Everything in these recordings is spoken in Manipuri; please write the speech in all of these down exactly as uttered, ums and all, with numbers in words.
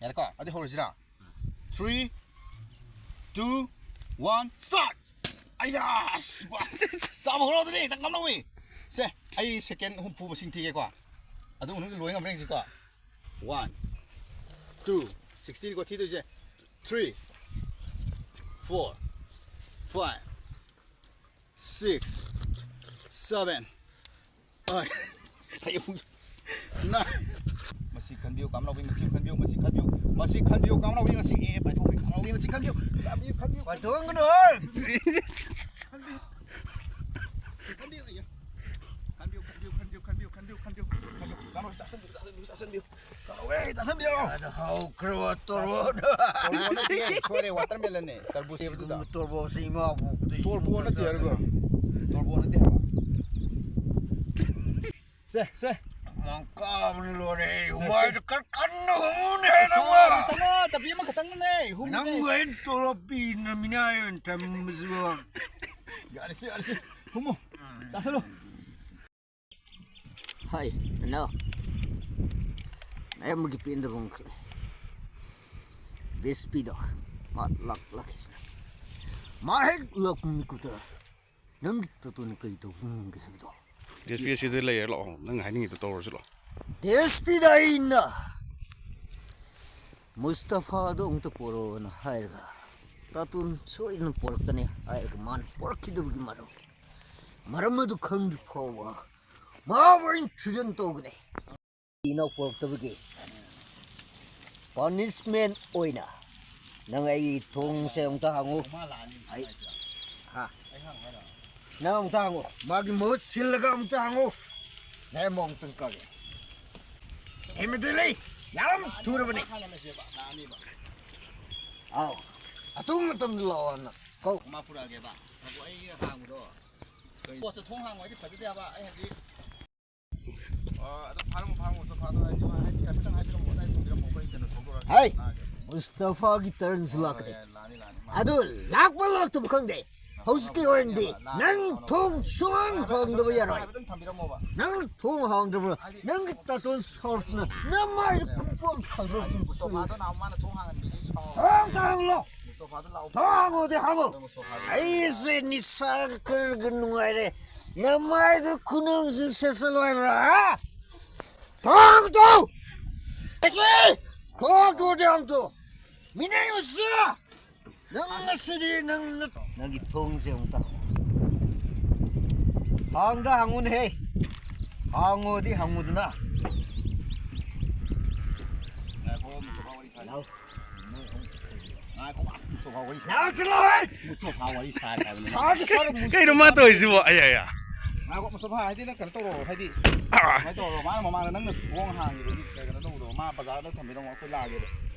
ꯌꯥꯔꯦꯀꯣ, ꯑꯗꯨꯗꯤ ꯍꯧꯔꯁꯤꯔꯥ? Three, two, one, start! ꯑꯌꯥ! ꯑꯁ, ꯕꯥ! ꯆꯥꯕ ꯍꯧꯔꯣ ꯑꯗꯨꯗꯤ, ꯍꯦꯛꯇ ꯉꯝꯂꯧꯏ꯫ ꯁꯦ, ꯑꯩ ꯁꯦꯀꯦꯟ ꯍꯨꯝꯐꯨ ꯃꯁꯤꯡ ꯊꯤꯒꯦꯀꯣ꯫ ꯑꯗꯨ ꯃꯅꯨꯡꯗ ꯂꯣꯏ ꯉꯝꯕ꯭ꯔꯥ ꯌꯦꯡꯁꯤꯀꯣ꯫ One, two, sixty ꯅꯤꯀꯣ ꯊꯤꯗꯣꯏꯁꯦ꯫ Three, four, five, six, seven, ꯑꯥꯏ꯫ ꯑꯩ ꯑꯃꯨꯛ ꯅꯥꯏꯟ꯫ ꯃꯁꯤ ꯈꯟꯕꯤꯌꯨ, ꯀꯥꯝꯅꯥꯎꯕꯤ, ꯃꯁꯤ ꯈꯟꯕꯤꯌꯨ, ꯃꯁꯤ ꯈꯟꯕꯤꯌꯨ, ꯃꯁꯤ ꯈꯟꯕꯤꯌꯨ, ꯀꯥꯝꯅꯥꯎꯕꯤ, ꯃꯁꯤ, ꯑꯦ, ꯄꯥꯏꯊꯣꯛꯈ꯭ꯔꯦ, ꯀꯥꯝꯅꯥꯎꯕꯤ, ꯃꯁꯤ ꯈꯟꯕꯤꯌꯨ, ꯈꯟꯕꯤꯌꯨ, ꯈꯟꯕꯤꯌꯨ꯫ ꯄꯥꯏꯊꯣꯛꯍꯟꯒꯅꯨ, ꯍꯣꯏ꯫ ꯈꯟꯕꯤꯌꯨ, ꯈꯟꯕꯤꯌꯨ, ꯑꯌꯥ꯫ ꯈꯟꯕꯤꯌꯨ, ꯈꯟꯕꯤꯌꯨ, ꯈꯟꯕꯤꯌꯨ, ꯈꯟꯕꯤꯌꯨ, ꯈꯟꯕꯤꯌꯨ, ꯈꯟꯕꯤꯌꯨ꯫ ꯀꯥꯝꯅꯥꯎꯕꯤ, ꯆꯥꯁꯟꯕꯤꯌꯨ, ꯆꯥꯁꯟꯕꯤꯌꯨ, ꯆꯥꯁꯟꯕꯤꯌꯨ꯫ ꯀꯥꯝꯅꯥꯎꯕꯤ, ꯆꯥꯁꯟꯕꯤꯌꯨ꯫ ꯑꯗ ꯍꯧꯈ꯭ꯔꯕ ꯇꯣꯔꯕꯣꯠ꯫ ꯇꯣꯔꯕꯣꯠ ꯅꯠꯇꯦ, ꯁꯣꯏꯔꯦ, watermelon ꯅꯦ, ꯇꯔꯕꯨꯖ ꯍꯥꯏꯕꯗꯨꯗ꯫ ꯁꯤꯒꯨꯝꯕ ꯇꯣꯔꯕꯣꯠꯁꯤ ꯏꯃꯥꯕꯨ ꯇꯣꯔꯕꯣꯠ ꯅꯠꯇꯦ ꯍꯥꯏꯔꯒ꯫ ꯇꯣꯔꯕꯣꯠ ꯅꯠꯇꯦ ꯍꯥꯏꯕ꯫ ꯁꯦ, ꯁꯦ꯫ ꯍꯨꯃꯥꯡ ꯀꯥꯕꯅ ꯂꯣꯏꯔꯦ꯫ ꯁꯦ, ꯍꯨꯃꯥꯡꯁꯦ ꯁꯦ꯫ ꯈꯔ ꯀꯟꯅ ꯍꯨꯝꯃꯨꯅꯦ ꯅꯪꯕꯣ꯫ ꯆꯥꯝꯃꯉꯥ, ꯆꯥꯝꯃꯉꯥ ꯆꯞꯄꯤ ꯑꯃꯈꯛꯇꯪꯅꯅꯦ ꯍꯨꯝꯃꯤꯁꯦ꯫ ꯅꯪꯕꯨ ꯑꯩꯅ ꯇꯣꯂꯣꯞ ꯄꯤꯅ ꯃꯤꯅꯥꯏ ꯑꯣꯏꯅ ꯊꯝꯕꯁꯤꯕꯣ꯫ ꯌꯥꯔꯦꯁꯦ, ꯌꯥꯔꯦꯁꯦ꯫ ꯍꯨꯝꯃꯨ꯫ ꯆꯥꯁꯜꯂꯨ꯫ ꯍꯥꯏ, ꯅꯅꯥꯎ꯫ ꯅꯌꯥꯝꯕꯒꯤ ꯄꯦꯟꯗꯕ ꯑꯃꯈꯛ ꯂꯩ꯫ ꯗꯤ ꯑꯦꯁ ꯄꯤꯗꯣ ꯃꯥ ꯂꯥꯛ-, ꯂꯥꯛꯈꯤꯁꯤꯅ꯫ ꯃꯥ ꯍꯦꯛ ꯂꯥꯛꯄ ꯃꯤꯀꯨꯞꯇ ꯅꯪꯒꯤ ꯇꯥꯇꯣꯟꯅ ꯀꯔꯤ ꯇꯧꯕ ꯉꯝꯒꯦ ꯍꯥꯏꯕꯗꯣ꯫ ꯗꯤ ꯑꯦꯁ ꯄꯤ ꯑꯁꯤꯗ ꯂꯩꯔꯦ, ꯂꯥꯛꯑꯣ꯫ ꯅꯪ ꯍꯥꯏꯅꯤꯡꯉꯤꯗꯣ ꯇꯧꯔꯁꯤ ꯂꯥꯛꯑꯣ꯫ ꯗꯤ ꯑꯦꯁ ꯄꯤꯗ ꯑꯩꯅ ꯃꯨꯁꯇꯐꯥꯗꯣ ꯑꯃꯨꯛꯇ ꯄꯣꯔꯛꯑꯣꯅ ꯍꯥꯏꯔꯒ, ꯇꯥꯇꯣꯟ ꯁꯣꯏꯗꯅ ꯄꯣꯔꯛꯀꯅꯤ ꯍꯥꯏꯔꯒ ꯃꯥꯅ ꯄꯣꯔꯛꯈꯤꯗꯕꯒꯤ ꯃꯔꯝ, ꯃꯔꯝ ꯑꯗꯨ ꯈꯪꯗ꯭ꯔꯤ ꯐꯥꯎꯕ ꯃꯥꯕꯨ ꯑꯩꯅ ꯊ꯭ꯔꯤꯖꯟ ꯇꯧꯒꯅꯤ꯫ ꯏꯅꯥꯎ ꯄꯣꯔꯛꯇꯕꯒꯤ ꯄꯅꯤꯁꯃꯦꯟ ꯑꯣꯏꯅ ꯅꯪ ꯑꯩ ꯊꯣꯡꯁꯦ ꯑꯃꯨꯛꯇ ꯍꯥꯡꯉꯨ꯫ ꯑꯩ, ꯍꯥ? ꯅꯪ ꯑꯃꯨꯛꯇ ꯍꯥꯡꯉꯨ꯫ ꯃꯥꯒꯤ ꯃꯍꯨꯠ ꯁꯤꯜꯂꯒ ꯑꯃꯨꯛꯇ ꯍꯥꯡꯉꯨ꯫ ꯅꯪ ꯑꯃꯨꯛꯇꯪ ꯀꯛꯒꯦ꯫ Immediately! ꯌꯥꯝ ꯊꯨꯔꯕꯅꯤ꯫ ꯑꯥꯎ꯫ ꯑꯊꯨꯕ ꯃꯇꯝꯗ ꯂꯥꯛꯑꯣ ꯍꯥꯏꯅ ꯀꯧ꯫ ꯃꯥ ꯄꯨꯔꯛꯑꯒꯦꯕ꯫ ꯉꯥꯏꯈꯣ, ꯑꯩ ꯍꯥꯡꯕꯗꯣ꯫ ꯄꯣꯠꯁꯦ ꯊꯣꯡ ꯍꯥꯡꯉꯣ ꯍꯥꯏꯗꯤ ꯐꯖꯗꯦ ꯍꯥꯏꯕ꯫ ꯑꯩ ꯍꯧꯖꯤꯛ ꯑꯣ, ꯑꯗꯨ ꯐꯥꯔꯝꯃꯣ, ꯐꯥꯔꯝꯃꯣ, ꯑꯗꯨ ꯐꯥꯗꯣ ꯍꯥꯏꯗꯤ ꯃꯥ ꯍꯥꯏꯗꯤ ꯈꯤꯇꯪ ꯍꯥꯏꯕꯤꯔꯝꯃꯣ, ꯑꯗꯥꯏ ꯊꯣꯡꯕꯤꯔꯝꯃꯣ, ꯑꯩꯈꯣꯏ ꯀꯩꯅꯣ ꯊꯣꯛꯗꯣꯔꯒꯦ꯫ ꯍꯥꯏ, ꯂꯥꯛꯑꯒꯦ꯫ ꯃꯨꯁꯇꯐꯥꯒꯤ ꯇꯔꯟꯁꯨ ꯍꯣꯏ, ꯂꯥꯛꯀꯅꯤ꯫ ꯍꯣꯏ, ꯂꯥꯛꯑꯅꯤ, ꯂꯥꯛꯑꯅꯤ꯫ ꯃꯥ ꯑꯗꯨ ꯂꯥꯛꯄ ꯂꯥꯛꯇꯕ ꯈꯪꯗꯦ꯫ ꯑꯥ꯫ ꯍꯧꯖꯤꯛꯀꯤ ꯑꯣꯏꯅꯗꯤ ꯅꯪ ꯊꯣꯡ ꯁꯨꯡꯍꯥꯡ ꯍꯥꯡꯗꯕ ꯌꯥꯔꯣꯏ꯫ ꯅꯪ ꯊꯣꯡ ꯍꯥꯡꯗ꯭ꯔꯕ ꯅꯪꯒꯤ ꯇꯥꯇꯣꯟ ꯁꯥꯎꯔꯛꯇꯅ ꯅꯃꯥꯏꯗ ꯈꯨꯄꯥꯛ ꯊꯥꯖꯔꯛꯇꯅ ꯊꯣꯡ ꯍꯥꯡꯂꯣ꯫ ꯊꯣꯡ ꯍꯥꯡꯉꯣꯗꯤ ꯍꯥꯡꯉꯣ꯫ ꯑꯩꯁꯦ ꯅꯤꯁꯥ ꯈꯔꯒ ꯅꯨꯡꯉꯥꯏꯔꯦ꯫ ꯅꯃꯥꯏꯗ ꯈꯨꯅꯨꯡꯁꯤ ꯁꯦꯠꯆꯜꯂꯣ ꯍꯥꯏꯕ꯭ꯔꯥ, ꯍꯥ? ꯊꯣꯡ ꯇꯨ! ꯑꯁꯤ! ꯊꯣꯡ ꯇꯨꯗꯤ ꯍꯥꯡꯇꯣ! ꯃꯤꯅꯩ ꯃꯆꯥ! ꯅꯪ ꯉꯁꯤꯗꯤ ꯅꯪ ꯅꯪꯒꯤ ꯊꯣꯡꯁꯦ ꯑꯃꯨꯛꯇ ꯍꯥꯡꯗ ꯍꯥꯡꯉꯨꯅꯦꯍꯦ꯫ ꯍꯥꯡꯉꯣꯗꯤ ꯍꯥꯡꯉꯨꯗꯅ꯫ ꯂꯥꯎ꯫ ꯉꯥꯏꯈꯣ, ꯑꯁ, ꯃꯨꯁꯇꯐꯥ ꯋꯥꯔꯤ ꯁꯥ-, ꯂꯥꯎ, ꯆꯠꯂꯣꯍꯦ! ꯃꯨꯁꯇꯐꯥ ꯋꯥꯔꯤ ꯁꯥꯔꯦ ꯍꯥꯏꯕꯅꯤ꯫ ꯁꯥꯔꯒꯦ, ꯁꯥꯔꯒꯦ, ꯃꯨꯁꯇꯐꯥ꯫ ꯀꯩꯅꯣ ꯃꯥ ꯇꯧꯔꯤꯁꯤꯕꯣ? ꯑꯩ, ꯑꯩ, ꯑꯩ꯫ ꯉꯥꯏꯈꯣ, ꯃꯨꯁꯇꯐꯥ, ꯍꯥꯏꯗꯤ ꯅꯪ ꯀꯩꯅꯣ ꯇꯧꯔꯣ, ꯍꯥꯏꯗꯤ, ꯑꯥ꯫ ꯀꯃꯥꯏꯅ ꯇꯧꯔꯣ? ꯃꯥꯅ ꯃꯃꯥꯡꯗ ꯅꯪꯅ ꯊꯣꯡ ꯍꯥꯡꯉꯤꯗꯨꯗꯤ ꯀꯩꯅꯣ ꯇꯧꯕꯗꯣ, ꯃꯥ ꯕꯖꯥꯔꯗ ꯊꯝꯕꯤꯔꯝꯃꯣ, ꯑꯩꯈꯣꯏ ꯂꯥꯛꯑꯒꯦꯕ꯫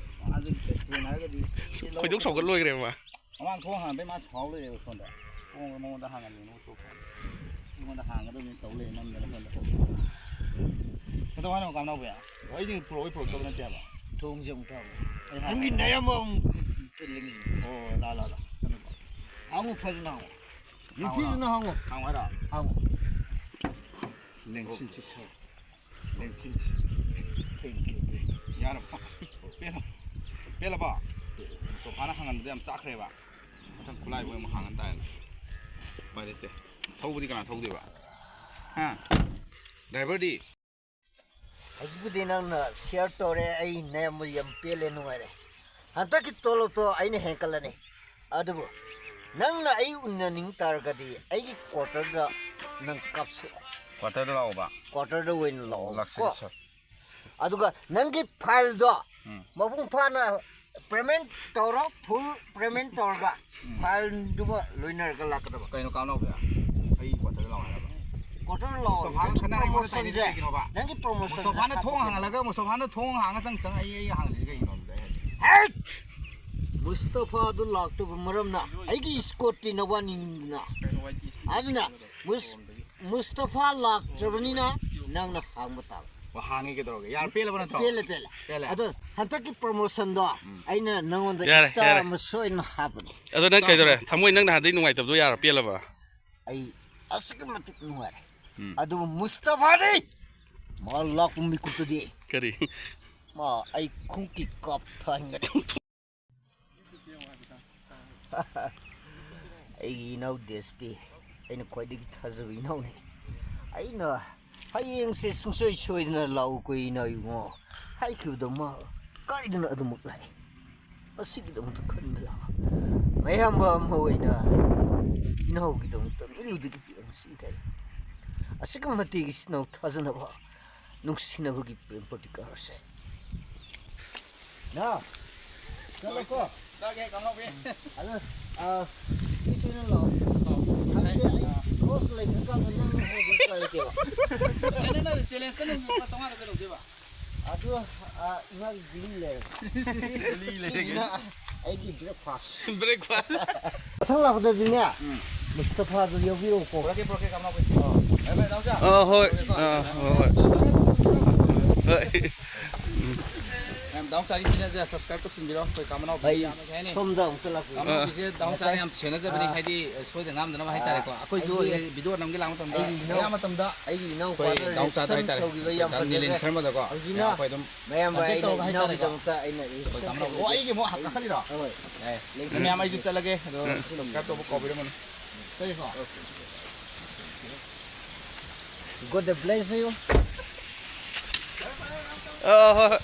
ꯃꯥꯁꯨ ꯇꯦꯟ ꯍꯥꯏꯔꯒꯗꯤ ꯈꯣꯏꯗꯧ ꯁꯥꯎꯒꯠ ꯂꯣꯏꯈ꯭ꯔꯦ ꯃꯥ꯫ ꯃꯃꯥꯡ ꯊꯣꯡ ꯍꯥꯡꯕꯩ ꯃꯥ ꯁꯥꯎ ꯂꯩꯔꯦꯕ ꯁꯣꯝꯗ꯫ ꯊꯣꯡꯗꯣ ꯃꯉꯣꯟꯗ ꯍꯥꯡꯍꯜꯂꯦꯅ ꯎꯠꯊꯣꯛꯈ꯭ꯔꯦ꯫ ꯑꯩꯉꯣꯟꯗ ꯍꯥꯡꯒꯗꯕꯅꯤ ꯇꯧ ꯂꯩꯔꯦ ꯅꯝꯗꯅ ꯁꯣꯝꯗ꯫ ꯀꯩꯗꯧ ꯍꯥꯏꯅꯣ ꯀꯥꯝꯅꯥꯎꯕꯤ? ꯑꯩꯗꯤ ꯄꯨꯔꯛꯑꯣꯏ ꯄꯨꯔꯛꯇꯕ ꯅꯠꯇꯦ ꯍꯥꯏꯕ꯫ ꯊꯣꯡꯁꯦ ꯑꯃꯨꯛꯇ ꯍꯥꯡꯉꯣ꯫ ꯑꯩ ꯍꯥꯡꯉꯦ꯫ ꯅꯪꯒꯤ ꯅꯌꯥꯝꯕ ꯑꯃꯨꯛ ꯂꯦꯡꯁꯤꯟ-, ꯑꯣ, ꯂꯥ, ꯂꯥ, ꯂꯥ꯫ ꯀꯩꯅꯣ꯫ ꯍꯥꯡꯉꯨ ꯐꯖꯅ ꯍꯥꯡꯉꯨ꯫ ꯍꯥꯡꯉꯨ ꯅꯤꯡꯊꯤꯖꯅ ꯍꯥꯡꯉꯨ꯫ ꯍꯥꯡꯉꯨ ꯍꯥꯏꯔꯣ? ꯍꯥꯡꯉꯨ꯫ ꯂꯦꯡꯁꯤꯟꯁꯤ ꯁꯥꯔ꯫ ꯂꯦꯡꯁꯤꯟꯁꯤ꯫ ꯊꯦꯡ, ꯊꯦꯡ, ꯊꯦꯡ꯫ ꯌꯥꯔꯕ? ꯄꯦꯜꯂꯕ? ꯄꯦꯜꯂꯕ? ꯁꯣꯐꯥꯅ ꯍꯥꯡꯍꯟꯕꯗ ꯌꯥꯝ ꯆꯥꯈ꯭ꯔꯦꯕ꯫ ꯃꯊꯪ ꯈꯨꯠꯂꯥꯏ ꯃꯣꯏ ꯑꯃꯨꯛ ꯍꯥꯡꯍꯟ ꯇꯥꯔꯦꯅꯦ꯫ ꯎꯄꯥꯏ ꯂꯩꯇꯦ꯫ ꯊꯧꯕꯗꯤ ꯀꯅꯥ ꯊꯧꯗꯣꯏꯕ? ꯍꯥ? ꯗ꯭ꯔꯥꯏꯚꯔꯗꯤ? ꯍꯧꯖꯤꯛꯄꯨꯗꯤ ꯅꯪꯅ ꯁꯤꯌꯔ ꯇꯧꯔꯦ, ꯑꯩ ꯅꯌꯥꯝꯕ ꯌꯥꯝ ꯄꯦꯜꯂꯦ, ꯅꯨꯡꯉꯥꯏꯔꯦ꯫ ꯍꯟꯗꯛꯀꯤ ꯇꯣꯂꯣꯞꯇꯣ ꯑꯩꯅ ꯍꯦꯟꯀꯠꯂꯅꯤ, ꯑꯗꯨꯕꯨ ꯅꯪꯅ ꯑꯩ ꯎꯅꯅꯤꯡ ꯇꯥꯔꯒꯗꯤ ꯑꯩꯒꯤ ꯀ꯭ꯋꯥꯇꯔꯗ ꯅꯪ ꯀꯥꯞꯁꯤ꯫ ꯀ꯭ꯋꯥꯇꯔꯗ ꯂꯥꯛꯑꯣꯕ? ꯀ꯭ꯋꯥꯇꯔꯗ ꯑꯣꯏꯅ ꯂꯥꯛꯑꯣ, ꯂꯥꯛꯆꯒꯦ, ꯀꯣ? ꯁꯥꯔ꯫ ꯑꯗꯨꯒ ꯅꯪꯒꯤ ꯐꯥꯏꯜꯗꯣ ꯎꯝ꯫ ꯃꯄꯨꯡ ꯐꯥꯅ ꯄꯦꯃꯦꯟ ꯇꯧꯔꯣ, ꯐꯨꯜ ꯄꯦꯃꯦꯟ ꯇꯧꯔꯒ ꯎꯝ꯫ ꯐꯥꯏꯜꯗꯨꯃ ꯂꯣꯏꯅꯔꯒ ꯂꯥꯛꯀꯗꯕ꯫ ꯀꯩꯅꯣ ꯀꯥꯞꯅꯧꯁꯦ? ꯑꯩ ꯀ꯭ꯋꯥꯇꯔꯗ ꯂꯥꯛꯑꯣ ꯍꯥꯏꯔꯕ? ꯀ꯭ꯋꯥꯇꯔ ꯂꯥꯛꯑꯣ꯫ ꯃꯨꯁꯇꯐꯥꯒ ꯅꯪꯒꯤ ꯈꯠꯅꯔꯦ, ꯑꯩꯉꯣꯟꯗ ꯄ꯭ꯔꯣꯃꯣꯁꯟꯁꯦ, ꯆꯩꯔꯤꯁꯦ ꯀꯩꯒꯤꯅꯣꯕ? ꯅꯪꯒꯤ ꯄ꯭ꯔꯣꯃꯣꯁꯟꯁꯦ ꯃꯨꯁꯇꯐꯥꯅ ꯊꯣꯡ ꯍꯥꯡꯍꯜꯂꯒ, ꯃꯨꯁꯇꯐꯥꯅ ꯊꯣꯡ ꯍꯥꯡꯉ ꯆꯪ ꯆꯪ ꯑꯩ, ꯑꯩ ꯍꯥꯡꯍꯜꯂꯤꯁꯦ ꯀꯩꯒꯤꯅꯣ ꯑꯗꯨꯗ ꯑꯩ ꯍꯥꯏꯗꯤ? ꯍꯦꯠ! ꯃꯨꯁꯇꯐꯥꯗꯨ ꯂꯥꯛꯇꯕ ꯃꯔꯝꯅ ꯑꯩꯒꯤ ꯏꯁꯀꯣꯠꯇꯤ ꯅꯕꯥꯅꯤꯅ꯫ ꯑꯗꯨꯅ ꯃꯨꯁ-, ꯃꯨꯁꯇꯐꯥ ꯂꯥꯛꯇ꯭ꯔꯕꯅꯤꯅ ꯅꯪꯅ ꯍꯥꯡꯕ ꯇꯥꯕ꯫ ꯑꯣ, ꯍꯥꯡꯉꯦ, ꯀꯩꯗꯧꯔꯒꯦ? ꯌꯥꯔ ꯄꯦꯜꯂꯕ ꯅꯠꯇ꯭ꯔꯣ? ꯄꯦꯜꯂꯦ, ꯄꯦꯜꯂꯦ꯫ ꯄꯦꯜꯂꯦ? ꯑꯗꯣ ꯍꯟꯗꯛꯀꯤ promotion ꯗꯣ ꯑꯩꯅ ꯅꯉꯣꯟꯗ ꯌꯥꯔꯦ, star ꯌꯥꯔꯦ꯫ ꯑꯃ ꯁꯣꯏꯗꯅ ꯍꯥꯞꯄꯅꯤ꯫ ꯑꯗꯣ ꯅꯪ ꯀꯩꯗꯧꯔꯦ? ꯊꯃꯣꯏ ꯅꯪ ꯅꯍꯥꯟꯗꯩ ꯅꯨꯡꯉꯥꯏꯇꯕꯗꯣ ꯌꯥꯔ ꯄꯦꯜꯂꯕ? ꯑꯩ ꯑꯁꯨꯛꯀꯤ ꯃꯇꯤꯛ ꯅꯨꯡꯉꯥꯏꯔꯦ꯫ ꯎꯝ꯫ ꯑꯗꯨꯕꯨ ꯃꯨꯁꯇꯐꯥꯗꯤ ꯃꯥ ꯂꯥꯛꯄ ꯃꯤꯀꯨꯞꯇꯗꯤ ꯀꯔꯤ? ꯃꯥ ꯑꯩ ꯈꯣꯡꯀꯤ ꯀꯥꯞ ꯊꯥꯍꯟꯒꯅꯤ꯫ ꯑꯩꯒꯤ ꯏꯅꯥꯎ ꯗꯦꯁꯄꯤ, ꯑꯩꯅ ꯈ꯭ꯋꯥꯏꯗꯒꯤ ꯊꯥꯖꯕ ꯏꯅꯥꯎꯅꯤ꯫ ꯑꯩꯅ ꯍꯌꯦꯡꯁꯦ ꯁꯨꯡꯁꯣꯏ ꯁꯣꯏꯗꯅ ꯂꯥꯛꯎꯀꯣ ꯏꯅꯥꯎ ꯏꯕꯨꯡꯉꯣ ꯍꯥꯏꯈꯤꯕꯗꯣ ꯃꯥ ꯀꯥꯏꯗꯅ ꯑꯗꯨꯃꯛ ꯂꯥꯛꯏ꯫ ꯃꯁꯤꯒꯤꯗꯃꯛꯇ ꯈꯟꯕꯗ ꯃꯌꯥꯝꯕ ꯑꯃ ꯑꯣꯏꯅ ꯏꯅꯥꯎꯒꯤꯗꯃꯛꯇ ꯃꯤꯠꯂꯨꯗꯒꯤ ꯄꯤꯔꯝꯁꯤꯡꯊꯩ꯫ ꯑꯁꯨꯛꯀꯤ ꯃꯇꯤꯛ ꯏꯆꯤꯟ ꯏꯅꯥꯎ ꯊꯥꯖꯅꯕ ꯅꯨꯡꯁꯤꯅꯕꯒꯤ ꯄ꯭ꯔꯦꯝ ꯄ꯭ꯔꯇꯤꯀꯥꯔꯁꯦ꯫ ꯅꯥ, ꯆꯠꯂꯣꯀꯣ꯫ ꯆꯥꯒꯦ, ꯀꯥꯡꯍꯧꯒꯤ꯫ ꯑꯗꯨ, ꯑ, ꯁꯤ ꯇꯨꯅ ꯂꯥꯛꯑꯣ꯫ ꯑꯣ꯫ ꯍꯥꯏꯕꯗꯤ ꯑꯩ ꯑ꯫ Close ꯂꯩꯇ꯭ꯔꯀꯥꯟꯗ ꯅꯪꯅ ꯍꯦꯟꯅ ꯆꯥꯔꯛꯀꯦꯕ꯫ ꯑꯩꯅ ꯅꯪ challenge ꯇ ꯅꯪ ꯂꯨꯄꯥ ꯆꯥꯝꯃꯉꯥꯗ ꯀꯩꯗꯧꯗꯣꯏꯕ? ꯑꯗꯨ, ꯑ, ꯏꯃꯥꯒꯤ ꯒꯨꯂꯤ ꯂꯩꯔꯦ꯫ ꯒꯨꯂꯤ ꯂꯩꯔꯦ꯫ ꯁꯤꯁꯤꯅ ꯑꯩꯒꯤ breakfast꯫ Breakfast꯫ ꯃꯊꯪ ꯂꯥꯛꯄꯗꯗꯤꯅꯦ, ꯎꯝ꯫ ꯃꯨꯁꯇꯐꯥꯗꯨ ꯌꯥꯎꯕꯤꯔꯛꯎꯀꯣ꯫ ꯄꯨꯔꯛꯀꯦ, ꯄꯨꯔꯛꯀꯦ, ꯀꯥꯡꯍꯧꯒꯤ꯫ ꯑꯣ꯫ ꯌꯥꯏ, ꯐꯔꯦ, ꯗꯥ ꯍꯣꯡꯆꯥ꯫ ꯑ, ꯍꯣꯏ꯫ ꯄꯨꯔꯛꯀꯦꯀꯣ꯫ ꯑ, ꯍꯣꯏ, ꯍꯣꯏ꯫ ꯍꯣꯏ꯫ ꯃꯌꯥꯝ ꯗꯥ ꯍꯣꯡꯆꯥꯒꯤ channel ꯁꯦ subscribe ꯇꯧꯁꯤꯟꯕꯤꯔꯣ꯫ ꯑꯩꯈꯣꯏ ꯀꯥꯃꯅꯥꯎꯕꯤ ꯑꯩ ꯌꯥꯝꯅ ꯀꯩ ꯍꯥꯏꯅꯤ? ꯁꯣꯝꯗ ꯑꯃꯨꯛꯇ ꯂꯥꯛꯄꯤꯌꯨ꯫ ꯀꯥꯃꯅꯥꯎꯕꯤꯁꯦ ꯗꯥ ꯍꯣꯡꯆꯥꯅ ꯉꯁꯥꯏ ꯌꯥꯝ ꯁꯦꯟꯅꯖꯕꯅꯤ, ꯑꯥ, ꯍꯥꯏꯗꯤ, ꯁꯣꯏꯗ ꯉꯥꯝꯗꯅꯕ ꯍꯥꯏꯇꯥꯔꯦꯀꯣ꯫ ꯑꯥ, ꯑꯩꯈꯣꯏꯁꯨ ꯑꯩꯒꯤ, video ꯅꯝꯒꯦ ꯂꯥꯛꯄ ꯃꯇꯝꯗ ꯑꯩꯒꯤ ꯏꯅꯥꯎ-, ꯑꯌꯥꯝꯕ ꯃꯇꯝꯗ ꯑꯩꯒꯤ ꯏꯅꯥꯎꯄꯥꯗ ꯑꯩꯈꯣꯏ ꯗꯥ ꯍꯣꯡꯆꯥ ꯔꯦꯁꯟ ꯍꯥꯏꯇꯥꯔꯦꯀꯣ꯫ ꯇꯧꯈꯤꯕ ꯌꯥꯝ ꯗꯥ ꯅꯤꯂꯦꯟ ꯐꯖꯈ꯭ꯔꯦ꯫ ꯁꯔꯃꯗꯀꯣ꯫ ꯍꯧꯖꯤꯛꯅ ꯑꯩꯈꯣꯏ ꯑꯗꯨꯝ ꯃꯌꯥꯝꯕ contact ꯑꯩꯅ ꯇꯧꯔꯒ ꯍꯥꯏꯇꯥꯔꯦꯀꯣ꯫ ꯏꯅꯥꯎꯒꯤꯗꯃꯛꯇ ꯑꯩꯅ ꯑꯩꯈꯣꯏ ꯔꯦꯁꯟ ꯀꯥꯃꯅꯥꯎꯕꯤ꯫ ꯑꯣ, ꯇꯧꯈꯤꯕ꯫ ꯑꯩꯒꯤ ꯑꯃꯨꯛ ꯍꯥꯟꯅ ꯀꯥꯈꯠꯂꯤꯔꯣ? ꯍꯣꯏ꯫ ꯌꯥꯏ꯫ ꯂꯦꯡꯁꯟ ꯃꯌꯥꯝ ꯑꯩꯁꯨ ꯆꯠꯂꯒꯦ꯫ ꯑꯗꯣ ꯎꯝ꯫ Subscribe ꯇꯧꯕ ꯀꯥꯎꯕꯤꯔꯝꯒꯅꯨ꯫ ꯆꯠꯂꯦꯀꯣ? God bless you. ꯑ, ꯍꯣꯏ, ꯍꯣꯏ꯫